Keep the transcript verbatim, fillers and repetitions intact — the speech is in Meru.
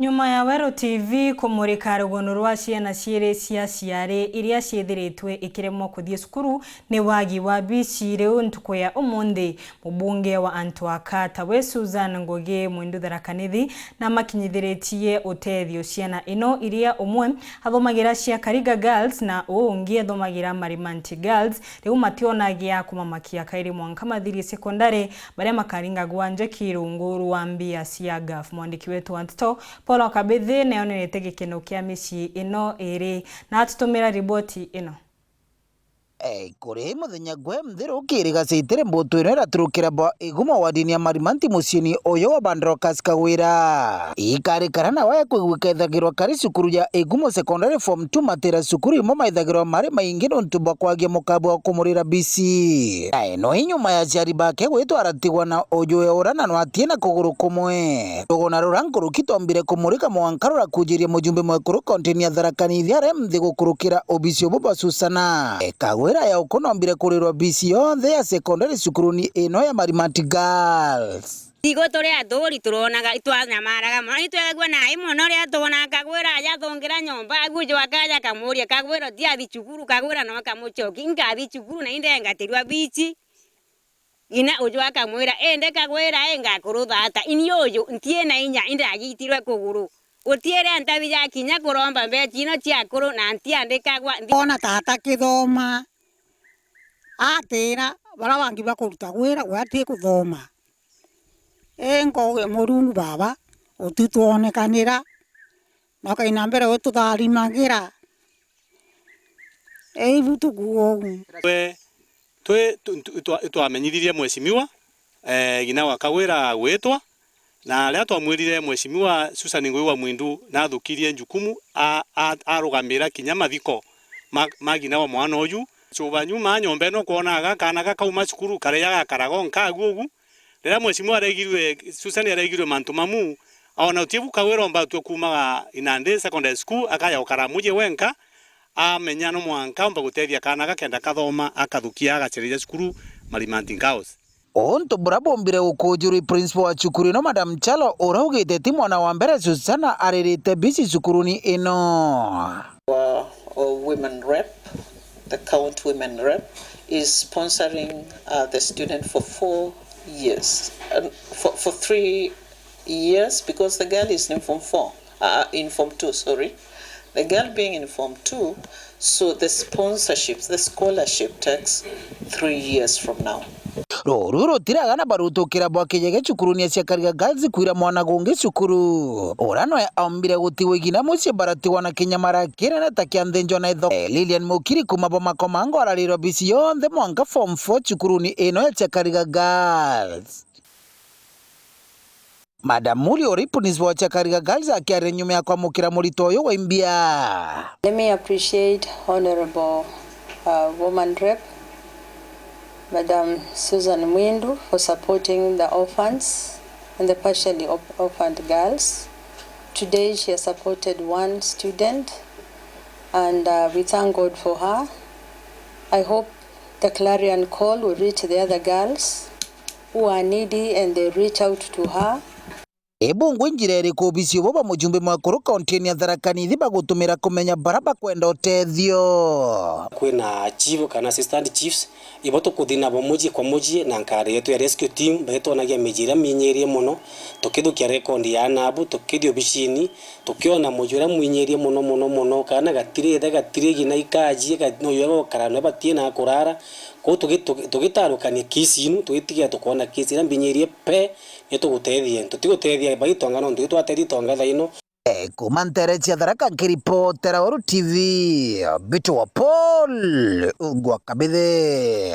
Nyuma ya Weru T V kumurika rugono rwa ciana ciiri cia ciari iria ciithiritwe ikiremwa kuthii cukuru ni wagi wa bici, riu ntuku ya umunthi, mubunge wa antu aka tawe Susan Ngugi Mwindu Tharaka Nithi namakinyithiritie utethio ciana ino iria umwe athomagira cia Kariga Girls na uu ungi athomagira Marimanti Girls, riu mationagia kumamakia kairi mwanka mathirie sekondari, baria makaringagwa njeki rungu rwa mbia cia gaf. Mwandiki wetu wa nteto Paul Kabithi neonenete gikeno kia micii ino iri na atutumira riboti ino. E, kuri muthenya gwe mthiru kiri gacitiri mbutu ino iraturukira bwa Igumo wadini ya Marimanti muciini uyu wa Bandrokas Kagwira. Ikarikara nawe kwigwika ithagirwa kari cukuru ya Igumo Secondary Form two matira cukuru imwe maithagirwa mari maingi nontu bwa kwagia mukabu wa kumurira bici. Na ino i nyuma ya aciari bake gwitwa aratigwa na uju eura na nwatie na kuguru kumwe. Rugona rura nkuruki twombire kumurika mwanka rurakujiria mujumbe mwekuru kaunti-ini ya Tharaka Nithi aria mthi gukurukira obisi ubu bwa Susana. E, Kagwira ya uku nombire kurirwa bici yonthe ya sekondari cukuruni ino ya Marimanti Girls. Igo turi athuri turonaga, itwanyamaraga mono, itwegagua nai mono ria twonaga Kagwira aja athungira nyomba, agu jwaka aja akamuria, "Kagwira utiathi cukuru?" Kagwira no akamucoki, "Inkathi cukuru na indengatirua bici." Ng'ina uju akamwira, "Indi Kagwira, ingakurutha ata? Ini uju ntiina inya, indagitirwe kuguru. Gutiiri antabi ja kinya kuromba mbecha ino cia akuru, na ntiandikagwa nthi." Ona tata kithoma, atira baria bangi bakuruta gwira, we ati kuthoma. Ii nkauge, Murungu Baba, utitwonekanira, na ukaina mbere ututharimagire. Ii ibu tukuuga uu. We, twi, tu, tu, twa, twamenyithirie mheshimiwa, eh, ng'ina wa Kagwira gwitwa, na riria twamwirire mheshimiwa Susan Ngugi wa Mwindu nathukirie njukumu, a, a, arugamira kinya mathiko ma, ma ng'ina wa mwana uju. Cuba nyuma nyomba ino kwonaga kaana gakauma cukuru karia gakaraga onka agu ugu. Riria mheshimiwa aregirwe, Susan aregirwe mantu mamu, aona uti bu Kagwira omba atue kuumaga Inandi Secondary School, akaja gukara muji wenka, amenya no mwanka omba gutethia kaana gakenda kathoma, akathukia agacereria cukuru Marimanti Girls. Untu buria bumbire gukujurwa i principal wa cukuru ino, Madam Chalo, uria ugite ti mwana wa mbere Susana aririte bici cukuruni ino. Our, uh, women rep, the county women rep, is sponsoring, uh, the student for four years, um, for, for three years, because the girl is in form four, uh, in form two, sorry. The girl being in form two, so the sponsorship, the scholarship takes three years from now. Ruru rutiragana barutukira bwa kijege cukuruni cia Kariga Girls kwira mwana gungi cukuru. Ura noe aumbire gutigwa igina mucii baratigwa na kinyamara kinene ta kia nthinjwa na itho. Eh, Lilian Mukiri kuma Bomakomango ararirwa bici yonthe mwanka form four cukuruni ino ya cia Kariga Girls. Madam Muli Ori, principal wa Chakariga Girls, akiaria nyuma ya kwamukira murito uyu wa imbia. Let me appreciate Honorable, uh, Woman Rep, Madam Susan Mwindu, for supporting the orphans and the partially op-, orphaned girls. Today she has supported one student, and, uh, we thank God for her. I hope the clarion call will reach the other girls who are needy and they reach out to her. Ibungwe njira iriku obisi ubu bwa mujumbe mwekuru kaunti-ini ya Tharaka Nithi bagutumira kumenya bara bakwenda utethio? Kwina chief kana assistant chiefs, ibo tukuthina bo mucii kwa mucii na nkari yetu ya rescue team, baitwonagia miji iria minyirie mono, tukithukia rekondi ya anabu, tukithia obicini, tukiona muji uria mwinyirie mono, mono, mono, kana gatiri ithe, gatiri ng'ina ikajie, ga-, no yo egokara, no batie na kurara. Kwou tugi-, tugi-, tugitarukania kisi inu, tugitigira tukwona kisi iria mbinyirie pe, nitugutethia. Tutigutethia baitonga nontu itwatethia itonga thaa ino. Eh, kuma ntere cia Tharaka, nkiripotera Weru T V, Mbitwa Paul Ugwa Kabithe.